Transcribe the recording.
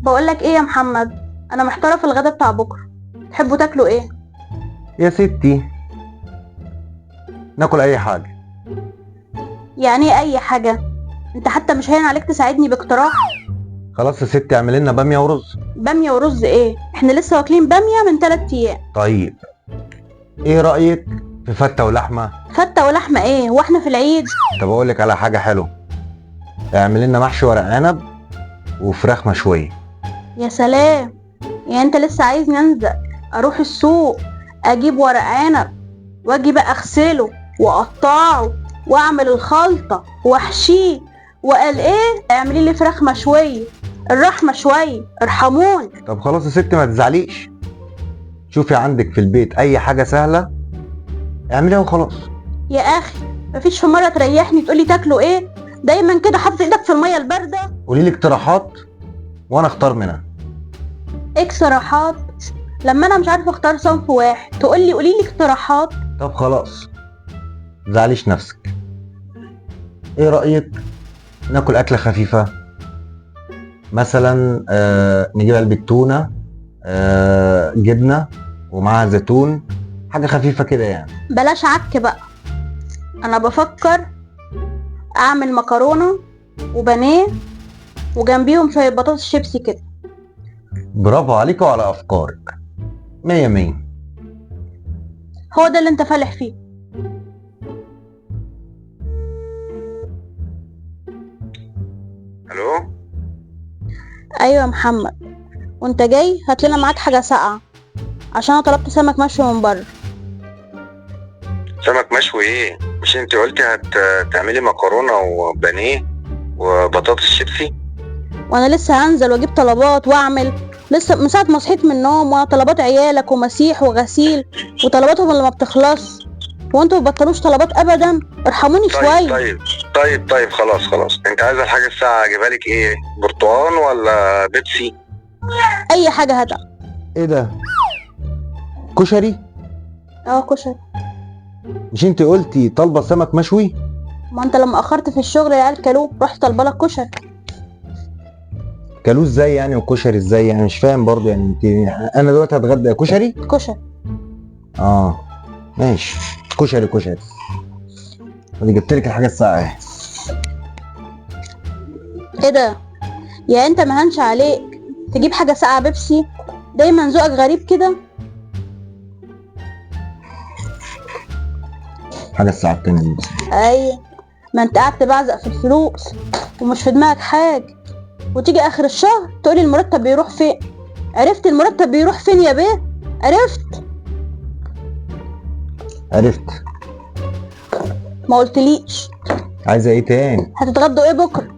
بقولك ايه يا محمد؟ انا محتارة في الغدا بتاع بكره. تحبوا تاكلوا ايه؟ يا ستي ناكل اي حاجة. يعني ايه اي حاجة؟ انت حتى مش هين عليك تساعدني باقتراح. خلاص يا ستي اعمل لنا باميه ورز. باميه ورز ايه؟ احنا لسه واكلين باميه من 3 ايام. طيب ايه رايك في فته ولحمه؟ فته ولحمه ايه واحنا في العيد؟ طب اقول لك على حاجة حلوة، اعمل لنا محشي ورق عنب وفراخ مشوية. يا سلام، يعني انت لسه عايزني انزل اروح السوق اجيب ورق عنب واجي بقى اغسله واقطعه واعمل الخلطة واحشيه، وقال ايه اعملي لي فراخ مشوية. الرحمة شوية، ارحموني. طب خلاص يا ستي ما تزعليش، شوفي عندك في البيت اي حاجة سهلة اعمليها وخلاص. يا اخي مفيش في مرة تريحني تقولي تاكلوا ايه؟ دايما كده حاطط ايدك في المية البارده. قولي لي اقتراحات وانا اختار منها. اقتراحات؟ لما انا مش عارفه اختار صنف واحد تقولي قولي لي اقتراحات. طب خلاص تزعليش نفسك. ايه رايك ناكل اكله خفيفة؟ مثلا نجيب علبة تونه، جبنه ومعاها زيتون، حاجة خفيفة كده يعني. بلاش عك بقى، انا بفكر اعمل مكرونه وبانيه وجنبيهم شوية بطاطس شيبسي كده. برافو عليك وعلى افكارك، مية مية. هو ده اللي انت فالح فيه. الو. ايوه يا محمد، وانت جاي هات لنا معاك حاجة ساقعه عشان انا طلبت سمك مشوي من بره. سمك مشوي ايه؟ مش انت قلتي هتعملي مكرونه وبانيه وبطاطس شيبسي؟ وانا لسه هنزل واجيب طلبات واعمل، لسه من ساعة ما صحيت من النوم وانا طلبات عيالك ومسيح وغسيل وطلباتهم اللي ما بتخلص، وانتوا ما بتبطلوش طلبات ابدا. ارحموني شوية. طيب طيب طيب خلاص خلاص، انت عايزه الحاجة الساعة اجيبها لك ايه؟ برتقال ولا بيبسي؟ اي حاجة هاتها. ايه ده؟ كشري؟ اه كشري. مش انت قلتي طالبه سمك مشوي؟ ما انت لما اخرت في الشغل العيال كلوه، رحت طالبه لك كشري. كلوه ازاي يعني وكشري ازاي يعني؟ مش فاهم برضو يعني. انت انا دلوقتي هتغدى كشري؟ كشري. اه ماشي، كشري كشري. انا جبت لك الحاجة الساقعه اهي. ايه ده؟ يا انت ما هنش عليك تجيب حاجة ساقعه بيبسي؟ دايما ذوقك غريب كده. الحاجة الساقعه التانية دي. ايوه ما انت قاعد تبعزق في الفلوس ومش في دماغك حاجة، وتيجي اخر الشهر تقولي المرتب بيروح فين. عرفت المرتب بيروح فين يا بيه؟ عرفت؟ عرفت. ما قلتليش. عايزه ايه تاني؟ هتتغدوا ايه بكره؟